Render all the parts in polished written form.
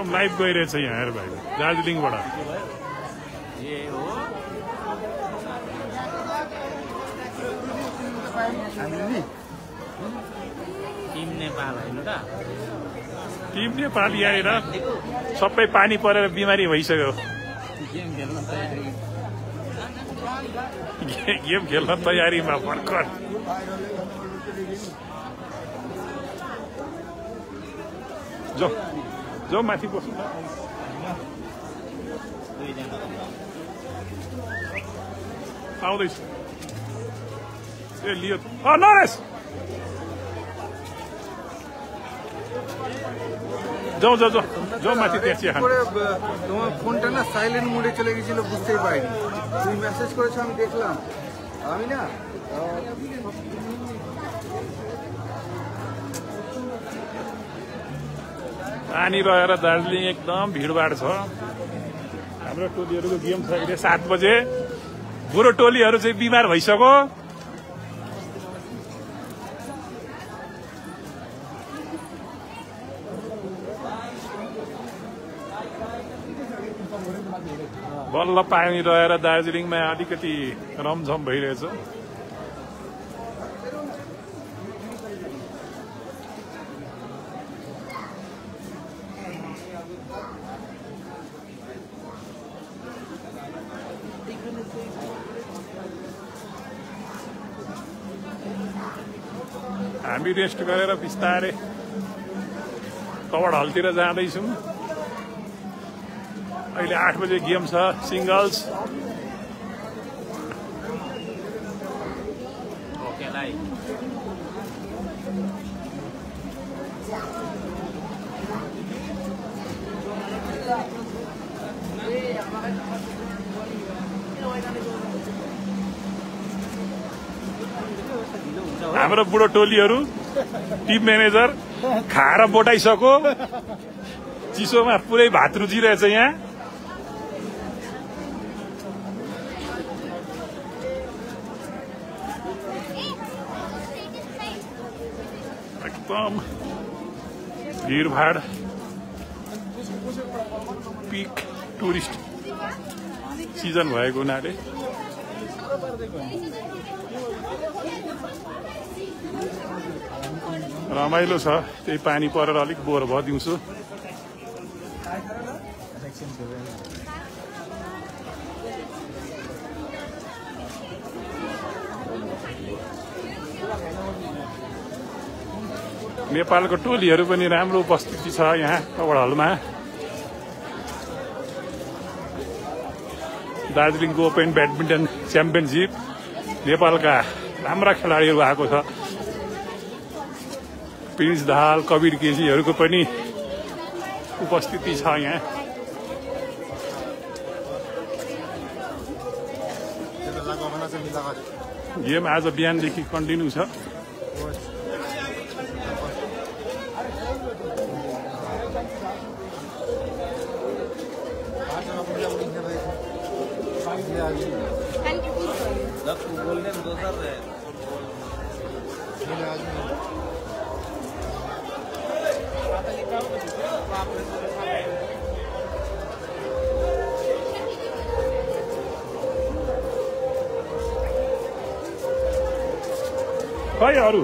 एकदम लाइभ गइरहेछ यहाँ हेर भाइ दार्जिलिङबाट टिम नेपाल आएर सबै पानी परेर बिमारी भइसक्यो गेम खेल्न तयारीमा भर्खर जो माथि बस्नु आउँदैछ ए लियो नरेश যাও যাও যাও যাও মাটি দিয়ে চিয়া খান তোমার ফোনটা না সাইলেন্ট মোডে চলে গিয়েছিল বুঝতেই পারিনি তুমি মেসেজ করেছো আমি দেখলাম আমি না पानी रहेर दार्जिलिङ एकदम भिडभाड छ हाम्रो टोलीहरूको गेम छ अहिले 7 बजे बुढो टोलीहरू चाहिँ बिमार भइसक्यो बल्ल पानी रहेर दार्जिलिङमा अलिकति रमझम भइरहेछ हामी रेस्ट गरेर बिस्तारै कवड हलतिर जाँदैछौँ अहिले 8 बजे गेम छ सिंगल्स हाम्रो बुढो टोलीहरू टिम म्यानेजर खाएर बोटाइसक्यो चिसोमा पुरै भात रुचिरहेछ यहाँ एकदम भीडभाड पिक टुरिस्ट सिजन भएको हुनाले रमाइलो छ त्यही पानी परेर अलिक बोर भयो दिउँसो नेपालको टोलीहरू पनि राम्रो उपस्थिति छ यहाँ कवड हलमा दार्जिलिङको ओपन ब्याडमिन्टन च्याम्पियनशिप नेपालका राम्रा खेलाडीहरू आएको छ प्रिन्स दाहाल कबीर केजीहरूको पनि उपस्थिति छ यहाँ गेम आज बिहानदेखि कन्टिन्यू छ खै अरू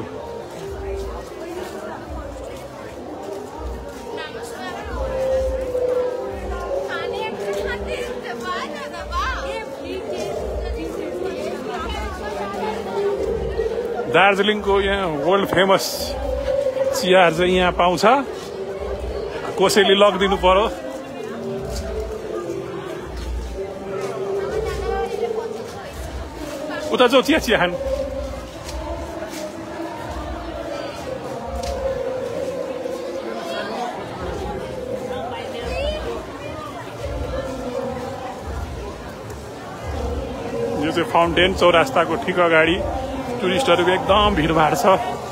दार्जिलिङको यहाँ वर्ल्ड फेमस चियाहरू चाहिँ यहाँ पाउँछ कसैले लगिदिनु पर्यो उता जाऊ चिया खानु यो चाहिँ फाउन्टेन चौरास्ताको ठिक अगाडि टुरिस्टहरूको एकदम भिडभाड छ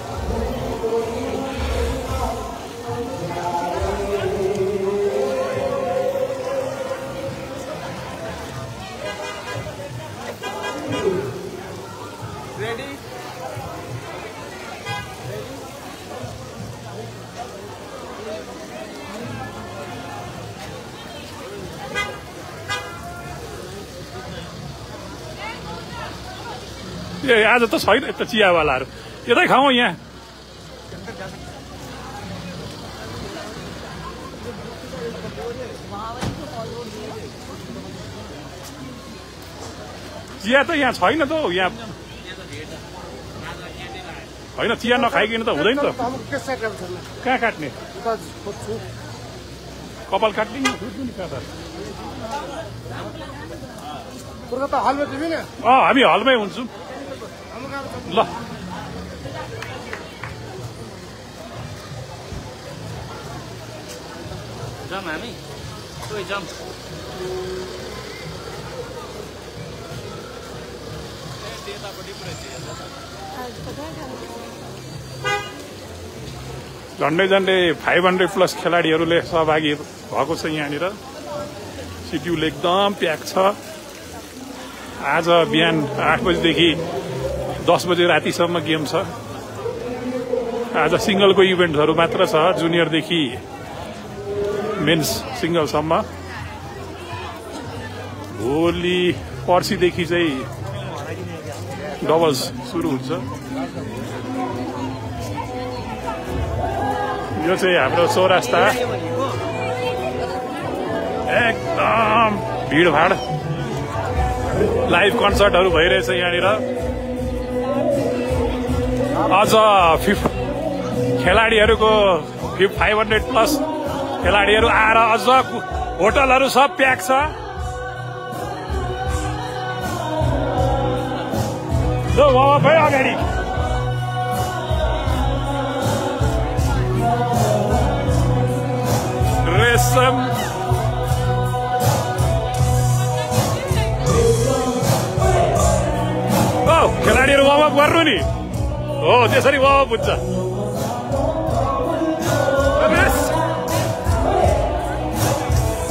ए आज त छैन यता चियावालाहरू यतै खाउँ यहाँ चिया त यहाँ छैन त यहाँ होइन चिया नखाइकन त हुँदैन त कहाँ काट्ने कपाल काट्ने हामी हलमै हुन्छौँ ल जाम हामी कोही जाम झन्डै 500+ खेलाडीहरूले सहभागी भएको छ यहाँनिर सिड्युल एकदम प्याक छ आज बिहान 8 बजेदेखि 10 बजे रातिसम्म गेम छ आज सिंगलको इभेन्टहरू मात्र छ जुनियरदेखि मेन्स सिंगलसम्म भोलि पर्सिदेखि चाहिँ डबल्स सुरु हुन्छ यो चाहिँ हाम्रो चौरास्ता एकदम भिडभाड लाइभ कन्सर्टहरू भइरहेछ यहाँनिर अझ खेलाडीहरूको 500+ खेलाडीहरू आएर अझ होटलहरू सब प्याक छ भाइ अगाडि रेशम खेलाडीहरू वार्मअप गर्नु नि हो त्यसरी वार्मअप हुन्छ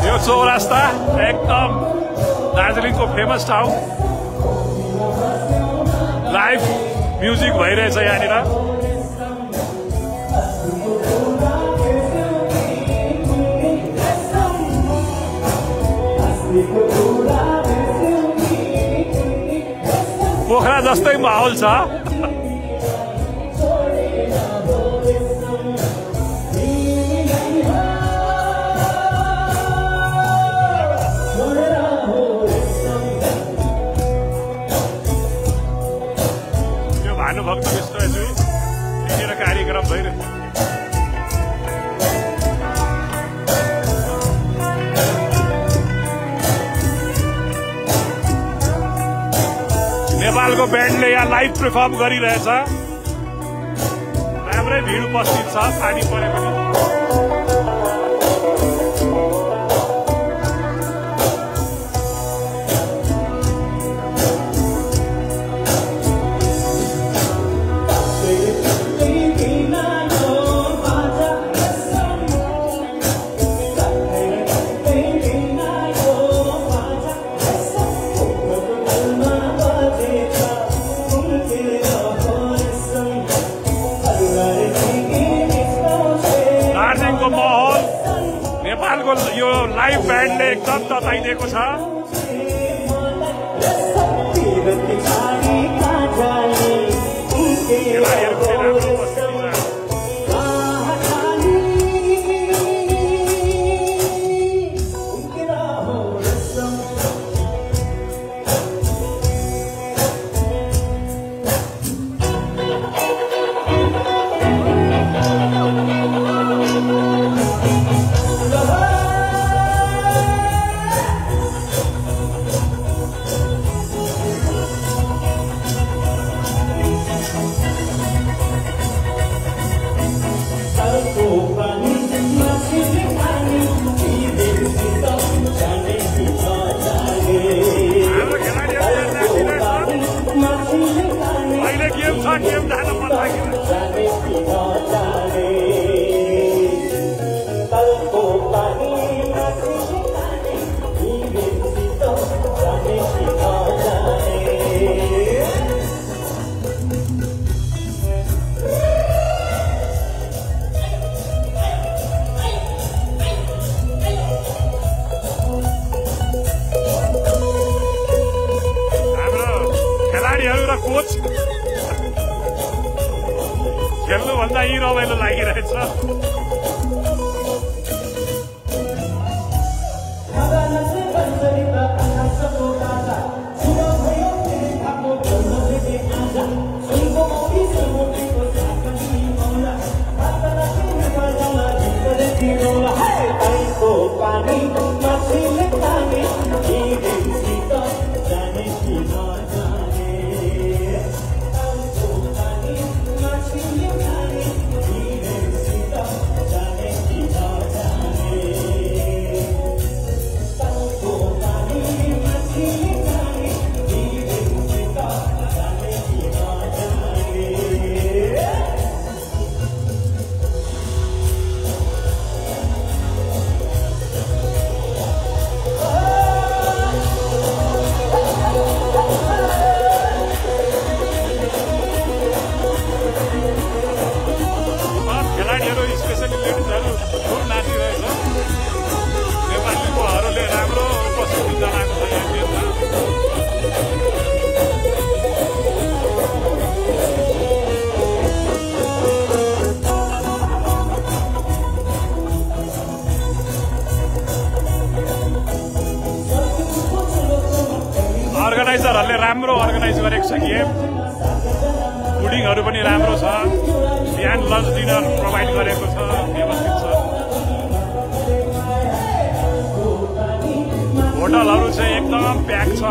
यो चौरास्ता एकदम दार्जिलिङको फेमस ठाउँ लाइभ म्युजिक भइरहेछ यहाँनिर पोखरा जस्तै माहौल छ यो भानुभक्त विश्वज्यू यहाँनिर कार्यक्रम भइरहेछ नेपालको ब्यान्डले यहाँ लाइभ परफर्म गरिरहेछ राम्रै भिड उपस्थित छ पानी परे पनि यो लाइभ ब्यान्डले एकदम तताइदिएको छ कोच खेल्नुभन्दा यी रमाइलो लागिरहेछ अर्गनाइजरहरूले राम्रो अर्गनाइज गरेको छ गेम फुडिङहरू पनि राम्रो छ बिहान लन्च डिनर प्रोभाइड गरेको छ व्यवस्थित छ होटलहरू चाहिँ एकदम प्याक छ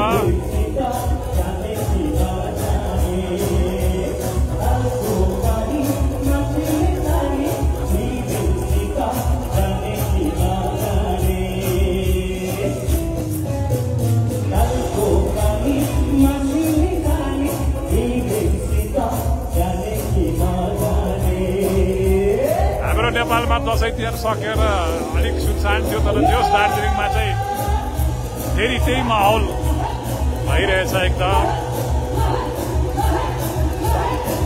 नेपालमा दसैँ तिहार सकेर अलिक सुनसान थियो तर जोस् दार्जिलिङमा चाहिँ फेरि त्यही माहौल भइरहेछ एकदम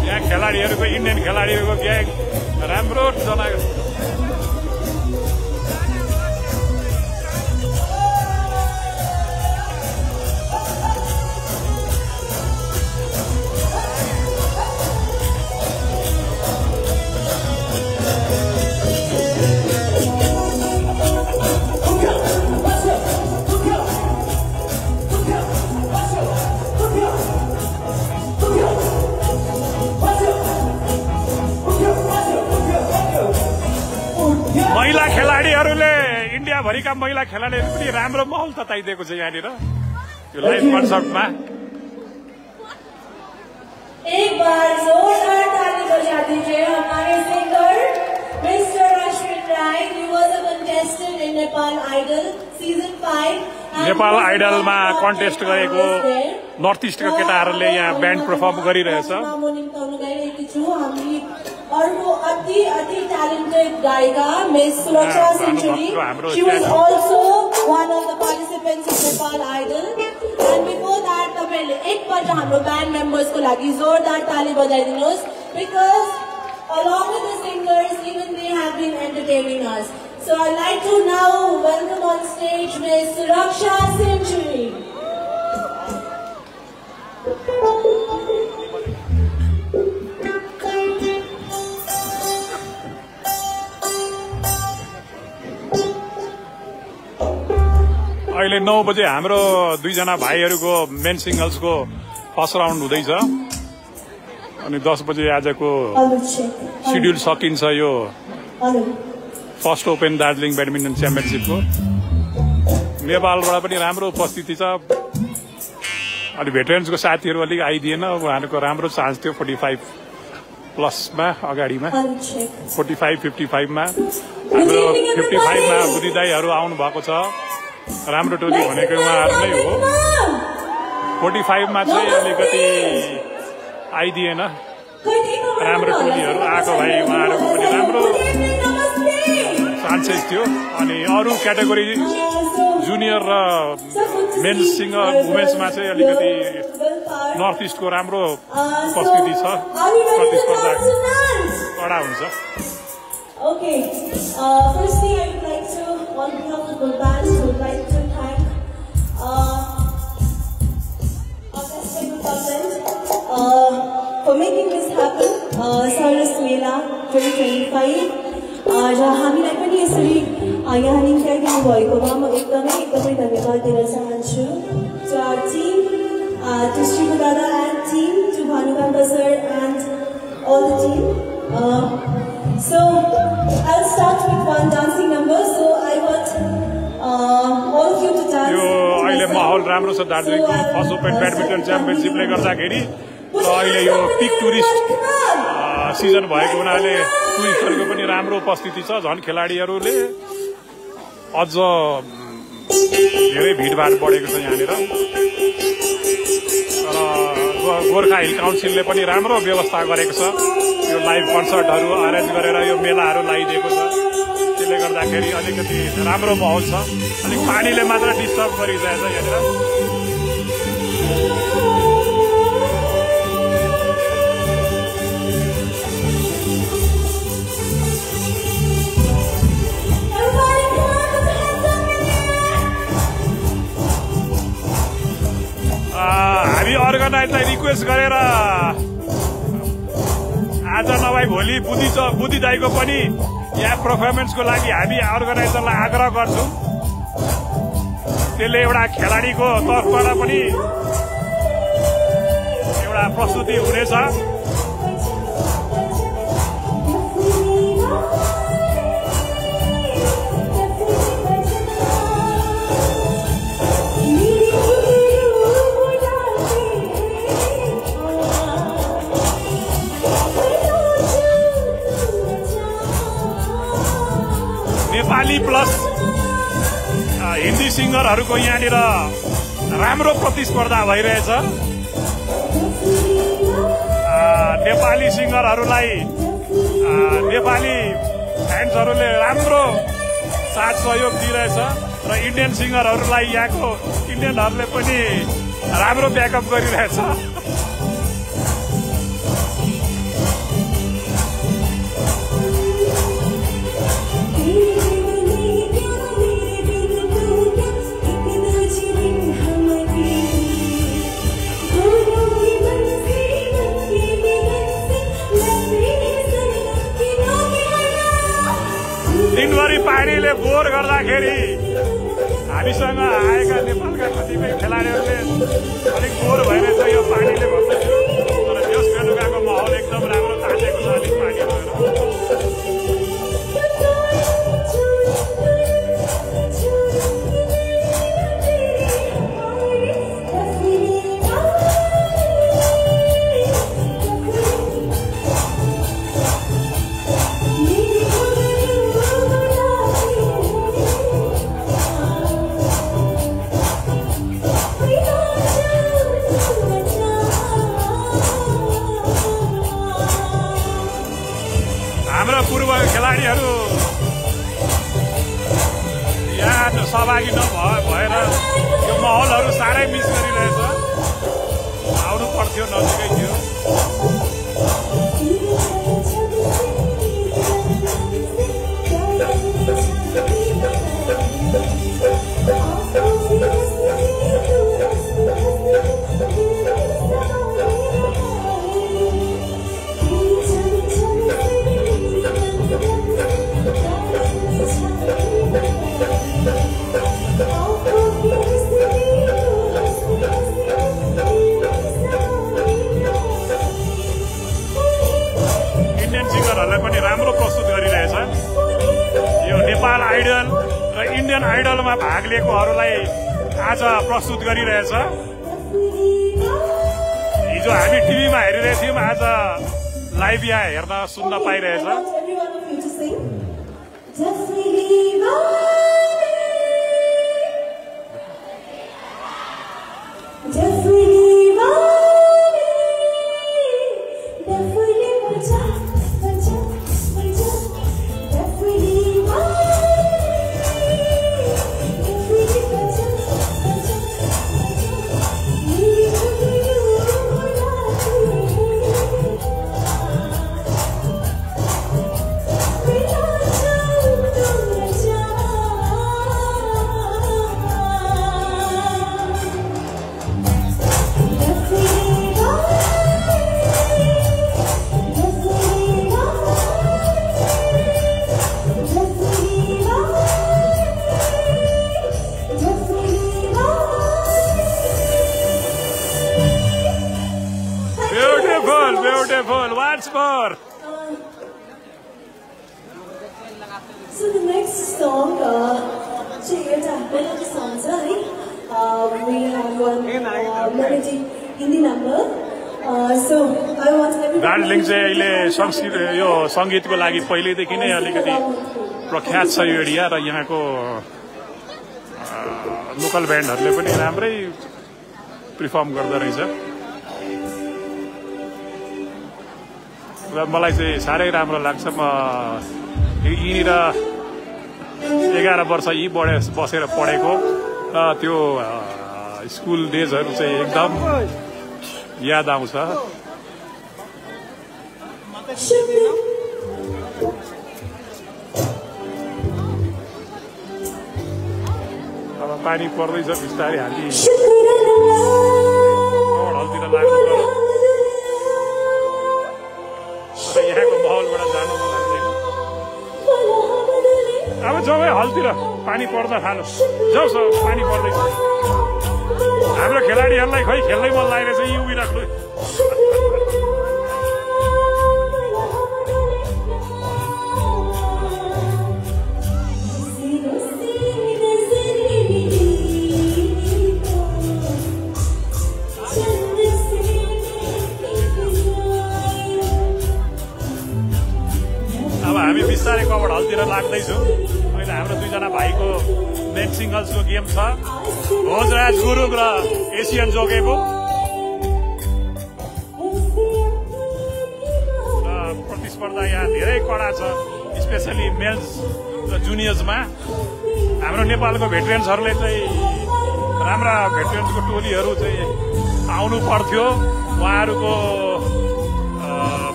यहाँ खेलाडीहरूको इन्डियन खेलाडीहरूको ग्याङ राम्रो जनाएको महिला खेलाडीहरूले इन्डियाभरिका महिला खेलाडीहरू पनि राम्रो माहौल तताइदिएको छ यहाँनिर यो लाइभ कन्सर्टमा एक बार जोरदार ताली बजा दीजिए हमारे singer mister Ashwin Rai he was a contestant in Nepal idol season 5 Nepal आइडलमा कन्टेस्ट गरेको नर्थ इस्टका केटाहरूले यहाँ ब्यान्ड परफर्म गरिरहेछ अर्को अति talented गायिका मिस सुरक्षा century she was also one of the participants in Nepal Idol and before that तपाईले एकपल्ट हाम्रो band members को लागि जोरदार ताली बजाइदिनुहोस् because along with the singers even they have been entertaining us so I'd like to now welcome on stage Miss Suraksha Century. अहिले 9 बजे हाम्रो दुईजना भाइहरूको मेन सिंगल्सको फर्स्ट राउन्ड हुँदैछ अनि 10 बजे आजको शेड्युल सकिन्छ यो फर्स्ट ओपन दार्जिलिङ ब्याडमिन्टन च्याम्पियनशिपको नेपालबाट पनि राम्रो उपस्थिति छ अनि भेटरेन्सको साथीहरू अलिक आइदिएन उहाँहरूको राम्रो चान्स थियो 45 प्लसमा अगाडिमा 45 55 मा हाम्रो 55 मा बुद्धिदाईहरू आउनु भएको छ राम्रो टोली भनेको उहाँहरू नै हो 45 मा चाहिँ अलिकति आइदिएन राम्रो टोलीहरू आएको भाइ उहाँहरूको पनि राम्रो चान्सेस थियो अनि अरू क्याटेगोरी जुनियर र मेन्स सिंगर वुमेन्समा चाहिँ अलिकति नर्थ इस्टको राम्रो उपस्थिति छ प्रतिस्पर्धा कडा हुन्छ Okay, firstly I would like to, on behalf of the band, I would like to thank our festival government for making this happen. सरस मेला 2025 र हामीलाई पनि यसरी यहाँ निम्त्याइदिनु भएकोमा म एकदमै धन्यवाद दिन चाहन्छु। To our team, to Shivu Dada and team, to Bhanukanta sir and all the team. So I'll start with one dancing number. So I want all of you to dance. यो अहिले माहौल राम्रो छ दार्जिलिङको फर्स्ट ओपन ब्याडमिन्टन च्याम्पियनसिपले गर्दाखेरि र अहिले यो पिक टुरिस्ट सिजन भएको हुनाले टुरिस्टहरूको पनि राम्रो उपस्थिति छ। झन् खेलाडीहरूले अझ धेरै भिडभाड बढेको छ यहाँनिर। र गोर्खा हिल काउन्सिलले पनि राम्रो व्यवस्था गरेको छ। यो लाइभ कन्सर्टहरू अरेन्ज गरेर यो मेलाहरू लगाइदिएको छ। त्यसले गर्दाखेरि अलिकति राम्रो माहौल छ। अलिक पानीले मात्र डिस्टर्ब गरिरहेछ यहाँनिर। हामी अर्गनाइजलाई रिक्वेस्ट गरेर आज नभए भोलि बुद्धि दाईको पनि यहाँ पर्फर्मेन्सको लागि हामी अर्गनाइजरलाई आग्रह गर्छौँ। त्यसले एउटा खेलाडीको तर्फबाट पनि एउटा प्रस्तुति हुनेछ। नेपाली प्लस हिन्दी सिङ्गरहरूको यहाँनिर राम्रो प्रतिस्पर्धा भइरहेछ। नेपाली सिङ्गरहरूलाई नेपाली फ्यान्सहरूले राम्रो साथ सहयोग दिइरहेछ र इन्डियन सिङ्गरहरूलाई यहाँको इन्डियनहरूले पनि राम्रो ब्याकअप गरिरहेछ। दिनभरि पानीले बोर गर्दाखेरि हामीसँग आएका नेपालका कतिपय खेलाडीहरूले अलिक बोर भइरहेछ यो पानीले भन्दैछु। तर यस बेलुकाको माहौल एकदम राम्रो तातेको छ। अलिक पानी खेलाडीहरू यहाँ सहभागी नभएर यो माहौलहरू साह्रै मिस गरिरहेछ। आउनु पर्थ्यो, नजिकै थियो। पनि राम्रो प्रस्तुत गरिरहेछ। यो नेपाल आइडल र इन्डियन आइडलमा भाग लिएकोहरूलाई आज प्रस्तुत गरिरहेछ। हिजो हामी टिभीमा हेरिरहेको थियौँ, आज लाइभ यहाँ हेर्न सुन्न पाइरहेछ। So the next song, चाहिँ एउटा melody song छ है. We have one melody Hindi number. So I want everybody. Darjeeling चाहिँ अहिले संस्कृत यो सङ्गीतको लागि पहिलेदेखि नै अलिकति प्रख्यात छ यो एरिया र यहाँको लोकल ब्यान्डहरूले पनि राम्रै परफर्म गर्दो रहेछ र मलाई चाहिँ साह्रै राम्रो लाग्छ. म यहीँनिर 11 वर्ष यहीँ बसेर पढेको र त्यो स्कुल डेजहरू चाहिँ एकदम याद आउँछ. अब पानी पर्दैछ बिस्तारै हामी हलतिर लाग्नु पर्यो. यहाँको माहौलबाट जानु मन लाग्दैन. अब जाउँ है हलतिर, पानी पर्न थाल्यो. जाउँ पानी पर्दैछ. हाम्रो खेलाडीहरूलाई खै खेल्नै मन लागेर चाहिँ यहीँ उभिराख्नु. अब हामी बिस्तारै कभर हलतिर लाग्दैछौँ. अहिले हाम्रो 2 जना भाइको मेन सिङ्गल्सको गेम छ. भोजराज गुरुङ र एसियन जोगेको. र प्रतिस्पर्धा यहाँ धेरै कडा छ, स्पेसली मेन्स र जुनियर्समा. हाम्रो नेपालको भेटरेन्सहरूले चाहिँ राम्रा भेटरेन्सको टोलीहरू चाहिँ आउनु पर्थ्यो. उहाँहरूको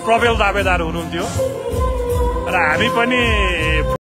प्रबल दावेदार हुनुहुन्थ्यो र हामी पनि